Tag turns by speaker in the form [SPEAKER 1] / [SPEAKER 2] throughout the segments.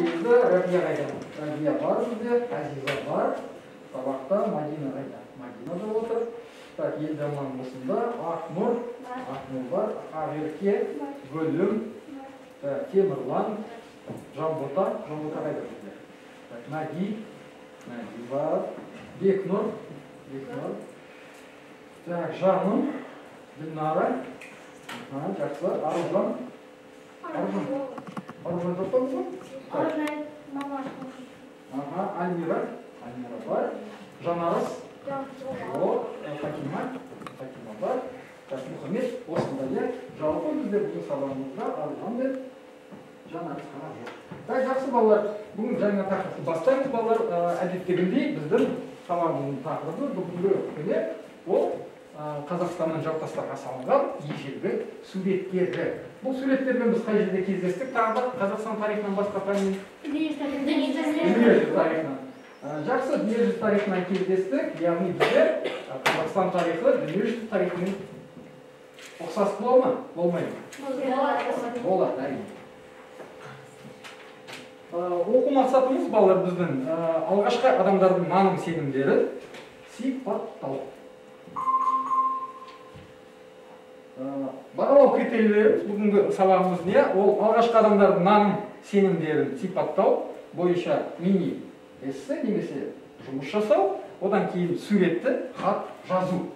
[SPEAKER 1] келді. Рабия қайда? Рабия бар бізде, Азиза бар. Сабақта Мадина қайда? Мадина да отыр. Так, Елдаман осында, Ақнұр, Ақнұр бар, Ақерке, Гүлім, Темірлан, Жанбота, Жанбота қайда бізде? Так, Мәди, Мәди бар, Бекнұр, Бекнұр. Так, Жаным, Гүлнара, жақсы, Аружан, Аружан, Аружан жоқ па бүгін? Ага, Альмира, Альмира бар, Жанарыс, жоқ, Фатима, Фатима бар, так, Мұхаммед осында, иә. Жалпы бізде бүгін сабағымызда Аружан мен Жанарыс қана жоқ. Так, жақсы балалар, бүгін жаңа тақырыпты бастаймыз балалар. Әдеттегідей біздің сабағымыздың тақырыбы бүгінгі күні ол Қазақстанның жартастарға салынған ежелгі суреттері. Бұл суреттермен біз қай жерде кездестік? Тағы да Қазақстан тарихынан басқа пәннен? Дүниежүзі тарихынан. Жақсы, дүниежүзі тарихынан кездестік. Яғни бізде Қазақстан тарихы дүниежүзі тарихымен ұқсас бола ма? Болмай ма? Болады, әрине. Оқу мақсатымыз балалар біздің алғашқы адамдардың наным сенімдерін сипаттау. Бағалау критерийлеріміз бүгінгі сабағымыз не? Ол алғашқы адамдардың наным сенімдерін сипаттау бойынша мини эссе немесе жұмыс жасау, одан кейін суретті хат жазу.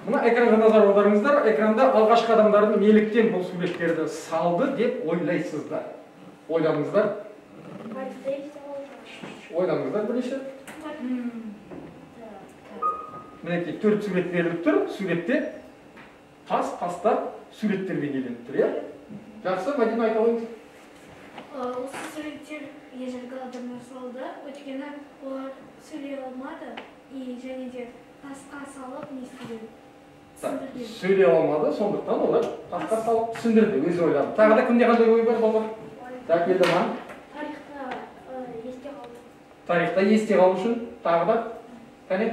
[SPEAKER 1] Мына экранға назар аударыңыздар. Экранда алғашқы адамдардың неліктен бұл суреттерді салды деп ойлайсыздар? Ойланыңыздар. Ойланыңыздар бірнеше. Мінекей 4 сурет беріліп тұр. Суретте тас-таста суреттер бейнеленіп тұр, иә? Жақсы, Мадина айта қойыңыз.
[SPEAKER 2] Осы суреттер ежелгі адамдар салды, өйткені олар сөйлей алмады и және де тасқа салып не істеген? Түсіндірген.
[SPEAKER 1] Сөйлей алмады, сондықтан олар тасқа салып түсіндірді, өзі ойлады. Тағы да кімде қандай ой бар балалар? Так, Елдаман.
[SPEAKER 2] Тарихта есте қалу.
[SPEAKER 1] Тарихта есте қалу үшін тағы да кәне?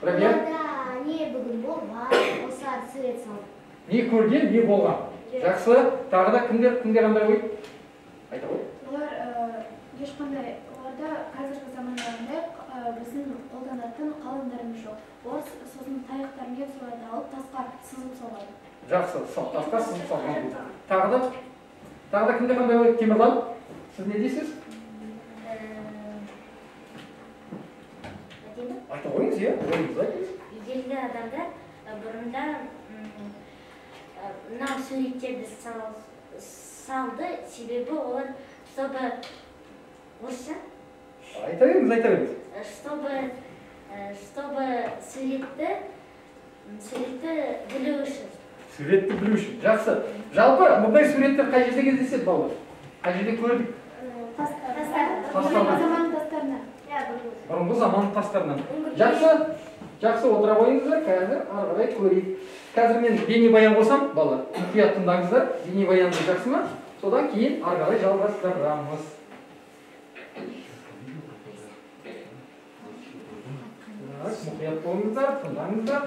[SPEAKER 1] Рабия?
[SPEAKER 3] Оларда не бүгін болған, осылар сурет салды.
[SPEAKER 1] Не көрген, не болған. Жақсы, тағы да кімде қандай ой? Айта ғой.
[SPEAKER 4] Олар ешқандай, оларда қазіргі замандағындай біздің қолданатын қаламдарымыз жоқ. Олар сосын таяқтармен соларды алып тасқа сызып салады.
[SPEAKER 1] Жақсы, тасқа сызып салған. Тағы да кімде қандай ой? Темірлан, сіз не дейсіз? Айта қойыңыз, иә, ойыңызды айтыңыз.
[SPEAKER 3] Ежелгі адамдар бұрында мынау суреттерді салды, себебі олар, чтобы орысша?
[SPEAKER 1] Айта беріңіз, айта беріңіз.
[SPEAKER 3] Чтобы суретті білу үшін.
[SPEAKER 1] Суретті білу үшін, жақсы. Жалпы мұндай суреттер қай жерде кездеседі балалар? Қай жерде көрдік?
[SPEAKER 4] Бұрынғы заман тастарынан.
[SPEAKER 1] Бұрынғы заман тастарынан. Жақсы, жақсы, отыра қойыңыздар, қазір ары қарай көрейік. Қазір мен бейнебаян қосам, балалар, мұқият тыңдаңыздар. Бейнебаянды жақсы ма? Содан кейін ары қарай жалғастырамыз. Так, мұқият болыңыздар, тыңдаңыздар.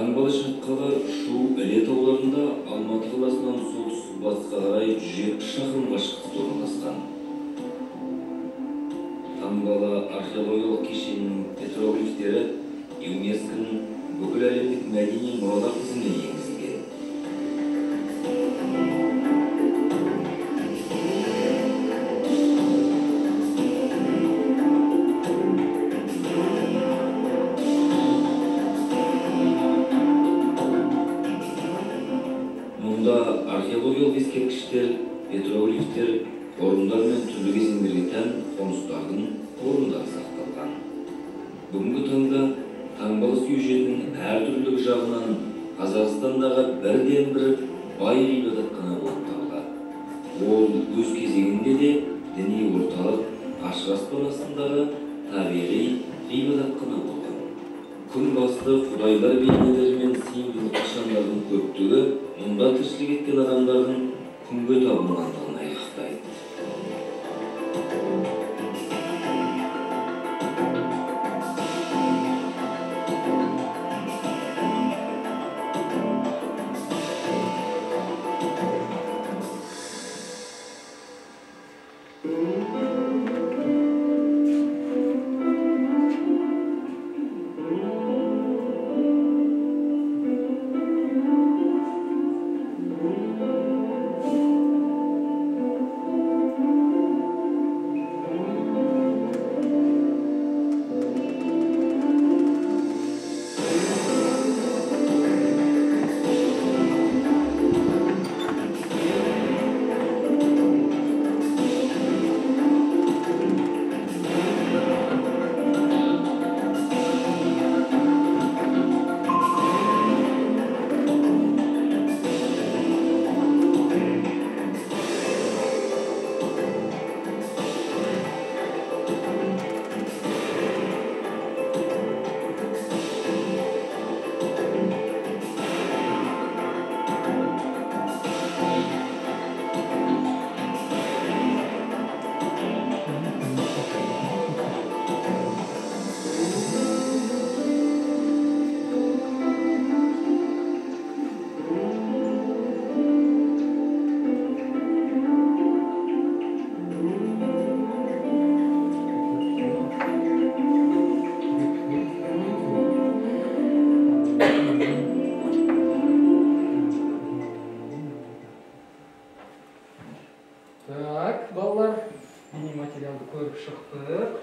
[SPEAKER 5] Таңбалы шатқалы Шу Іле тауларында Алматы қаласынан солтүстік батысқа қарай 170 шақырым қашықтықта орналасқан. Таңбалы археологиялық кешенінің петроглифтері ЮНЕСКО-ның бүкіл әлемдік мәдени мұралар тізіміне енгізілген. Мұнда археологиялық ескерткіштер, петроглифтер, орындар мен түрлі кезеңдерге тән қоныстардың орындары сақталған. Бүгінгі таңда Таңбалы сюжетінің әртүрлілігі жағынан Қазақстандағы бірден-бір бай ғибадатхана болып табылады. Ол өз кезегінде де діни орталық, ашық аспан астындағы табиғи ғибадатхана болған. Күн басты құдайлар бейнелері мен символдық нышандардың көптігі мұнда тіршілік еткен адамдардың күнге табынғандығын айғақтайды.
[SPEAKER 1] Так, балалар, бейнематериалды көріп шықтық.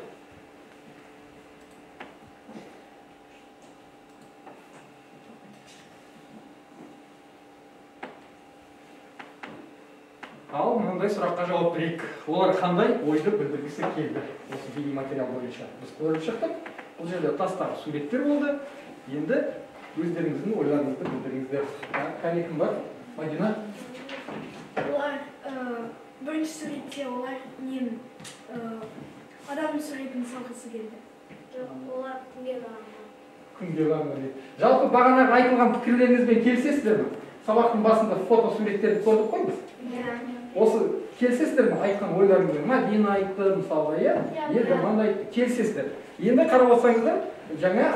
[SPEAKER 1] Ал мынандай сұраққа жауап берейік. Олар қандай ойды білдіргісі келді? Осы бейнематериал бойынша біз көріп шықтық. Бұл жерде тастағы суреттер болды. Енді өздеріңіздің ойларыңызды білдіріңіздер. Кәне, кім бар? Мадина?
[SPEAKER 2] Олар бірінші суретте олар ненің адамның суретін салғысы келді.
[SPEAKER 3] Жоқ, олар күнге бағынған.
[SPEAKER 1] Күнге бағынған дейді. Жалпы бағанағы айтылған пікірлеріңізбен келісесіздер ме? Сабақтың басында фото суреттерді көрдік қой біз.
[SPEAKER 3] Иә.
[SPEAKER 1] Осы келісесіздер ме айтқан ойларыңызбен? Мадина айтты мысалға, иә? Енді мынандай келісесіздер. Енді қарап отырсаңыздар, жаңа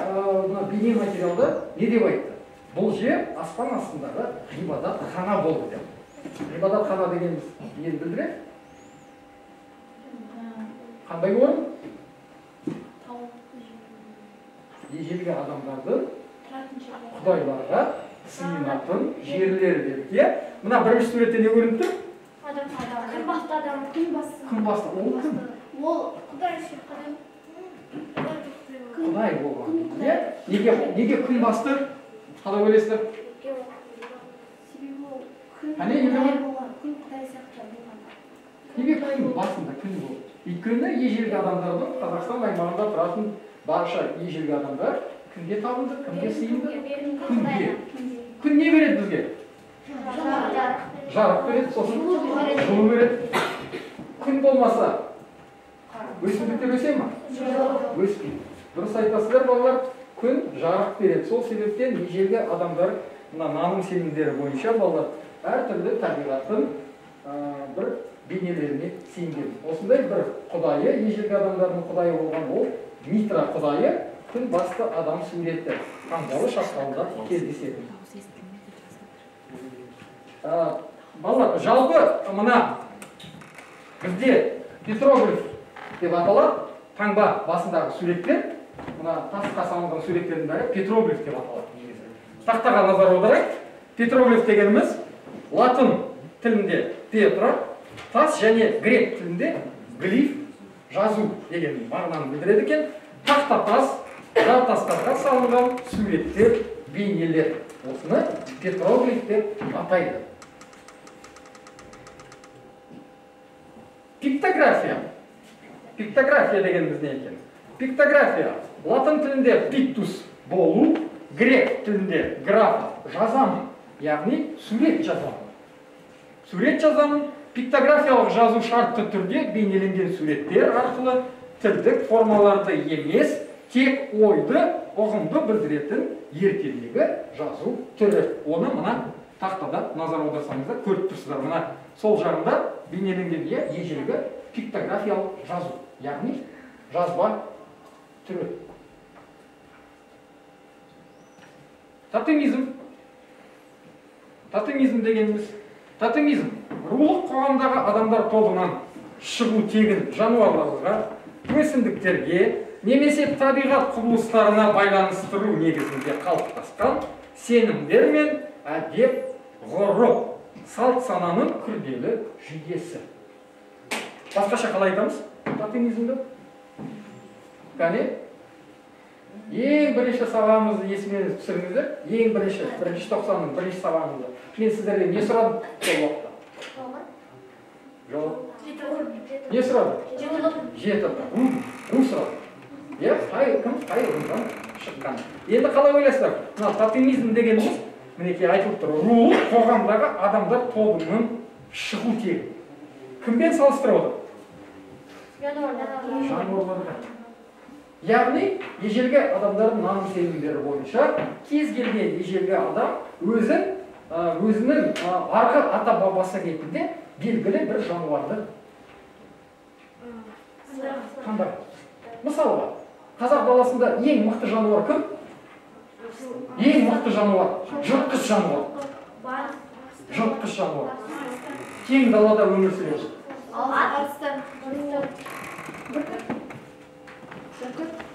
[SPEAKER 1] мына бейнематериалда не деп айтты? Бұл жер аспан астындағы ғибадатхана болды деп. Ғибадатхана дегеніміз нені білдіреді? Қандай орын? Ежелгі адамдардың құдайларға сыйынатын жерлері дедік, иә? Мына бірінші суретте не көрініп тұр?
[SPEAKER 2] Адам, күн басты адам,
[SPEAKER 4] күн басты.
[SPEAKER 1] Күн басты, ол кім?
[SPEAKER 4] Ол
[SPEAKER 2] Құдай сияқты.
[SPEAKER 1] Құдай болған, иә? Неге күн басты? Қалай ойлайсыздар?
[SPEAKER 4] Себебі ол күн
[SPEAKER 1] Әне,
[SPEAKER 4] құдай болған, күн құдай сияқты болған.
[SPEAKER 1] Неге күн басында күн болды? Өйткені ежелгі адамдардың Қазақстан аймағында тұратын барша ежелгі адамдар күнге табынды, кімге сыйынды? Күнге. Күн не береді бізге? Жарық береді, сосын жылу береді. Күн болмаса өсімдіктер өсе ме?
[SPEAKER 2] Жоқ.
[SPEAKER 1] Өспейді. Дұрыс айтасыздар, балалар, күн жарық береді. Сол себептен ежелгі адамдар мына наным сенімдері бойынша балалар әртүрлі табиғаттың бір бейнелеріне сенген. Осындай бір құдайы, ежелгі адамдардың құдайы болған ол Митра құдайы, күн басты адам суреті Таңдалы шатқалында кездеседі. Балалар, жалпы мына бізде петроглиф деп аталады, таңба басындағы суреттер, мына тасқа салынған суреттердің бәрі петроглиф деп аталады негізі. Тақтаға назар аударайық. Петроглиф дегеніміз латын тілінде петра, тас және грек тілінде глиф, жазу деген мағынаны білдіреді екен. Тақта тас, жартастарға салынған суреттер, бейнелер. Осыны петроглиф деп атайды. Пиктография. Пиктография дегеніміз не екен? Пиктография латын тілінде пиктус болу, Грек тілінде графа жазамын, яғни сурет жазамын. Сурет жазамын, пиктографиялық жазу шартты түрде бейнеленген суреттер арқылы тілдік формаларды емес, тек ойды, ұғымды білдіретін ертедегі жазу түрі. Оны мына тақтада назар аударсаңыздар көріп тұрсыздар. Мына сол жағында бейнеленген ежелгі пиктографиялық жазу, яғни жазба түрі. Тотемизм. Тотемизм дегеніміз, тотемизм рулық қоғамдағы адамдар тобынан шығу тегін жануарларға, өсімдіктерге немесе табиғат құбылыстарына байланыстыру негізінде қалыптасқан сенімдер мен әдеп ғұрып, салт сананың күрделі жүйесі. Басқаша қалай айтамыз тотемизмді? Кәне? Ең бірінші сабағымызды есіме түсіріңіздер. Ең бірінші, бірінші тоқсанның бірінші сабағымызды. Мен сіздерден не сұрадым сол уақытта? Жоқ. Не сұрадым? Жеті. Ру сұрадым. Иә, қай кім, қай рудан шыққан. Енді қалай ойлайсыздар? Мына тотемизм дегеніміз, мінекей айтылып тұр, рулық қоғамдағы адамдар тобының шығу тегі. Кіммен салыстырып отыр? Жануарларға. Яғни, ежелгі адамдардың наным сенімдері бойынша кез келген ежелгі адам өзінің арғы ата-бабасы ретінде белгілі бір жануарды таңдаған. Мысалға, қазақ даласында ең мықты жануар кім? Ең мықты жануар, жыртқыш жануар. Жыртқыш жануар. Кең далада өмір сүреді.
[SPEAKER 4] Арыстан.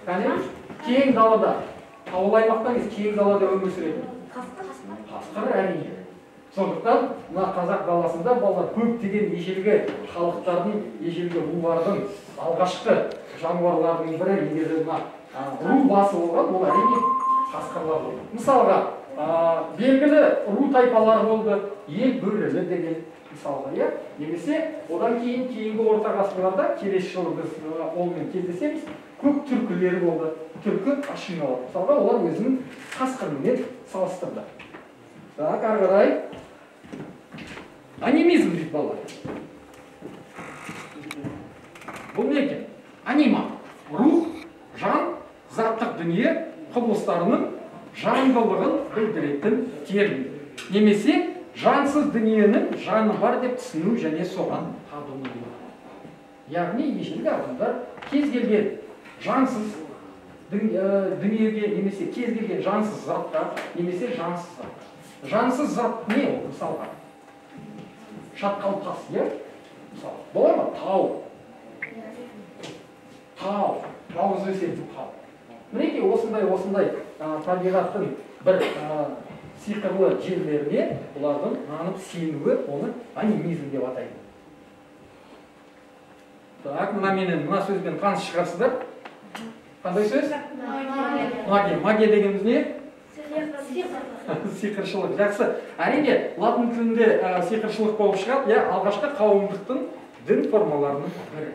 [SPEAKER 1] Кәне, кең далада, таулы аймақта емес, кең далада өмір сүретін. Қасқыр әрине. Сондықтан мына қазақ даласында балалар көптеген ежелгі халықтардың, ежелгі рулардың алғашқы жануарларының бірі, егер мына ру басы болған, ол әрине қасқырлар болды. Мысалға, белгілі ру тайпалар болды, ел бөрілі деген мысалға, иә? Немесе одан кейін кейінгі орта ғасырларда, келесі жылы біз олмен кездесеміз, көк түркілері болды, түркі ашиналар. Мысалға, олар өзінің қасқырмен салыстырды. Так, ары қарай. Анимизм дейді балалар. Бұл не екен? Анима, рух, жан, заттық дүние құбылыстарының жандылығын білдіретін термин. Немесе жансыз дүниенің жаны бар деп түсіну және соған табыну. Яғни ежелгі адамдар кез келген жансыз дүниеге немесе кез келген жансыз затқа, немесе жансыз затқа. Жансыз зат не ол мысалға? Шатқал тас, иә? Мысалы, бола ма? Тау. Тау. Жалғыз өсетін тау. Мінекей осындай табиғаттың бір сиқырлы жерлеріне бұлардың нанып сенуі, оны анимизм деп атайды. Так, мына сөзбен таныс шығарсыздар. Қандай сөз? Магия. Магия дегеніміз не? Сиқыршылық. Жақсы. Әрине, латын тілінде сиқыршылық болып шығады, иә, алғашқы қауымдықтың дін формаларының бірі.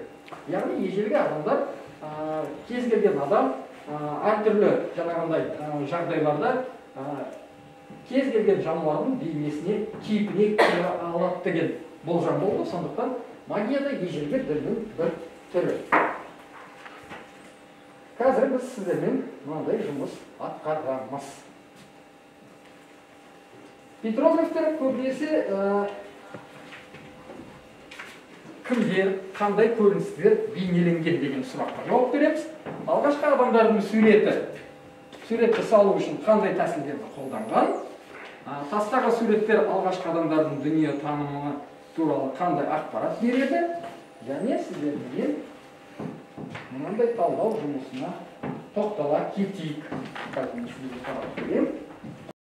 [SPEAKER 1] Яғни ежелгі адамдар, кез келген адам әртүрлі жаңағындай жағдайларда кез келген жануардың бейнесіне, кейпіне кіре алады деген болжам болды. Сондықтан магия да ежелгі діннің бір түрі. Қазір біз сіздермен мынандай жұмыс атқарамыз. Петроглифтер көбінесе кімдер, қандай көріністер бейнеленген деген сұраққа жауап береміз. Алғашқы адамдардың суретті салу үшін қандай тәсілдерді қолданған, тастағы суреттер алғашқы адамдардың дүние танымы туралы қандай ақпарат береді, және сіздермен мынандай талдау жұмысына тоқтала кетейік. Қазір мен сіздерге қарап беремін.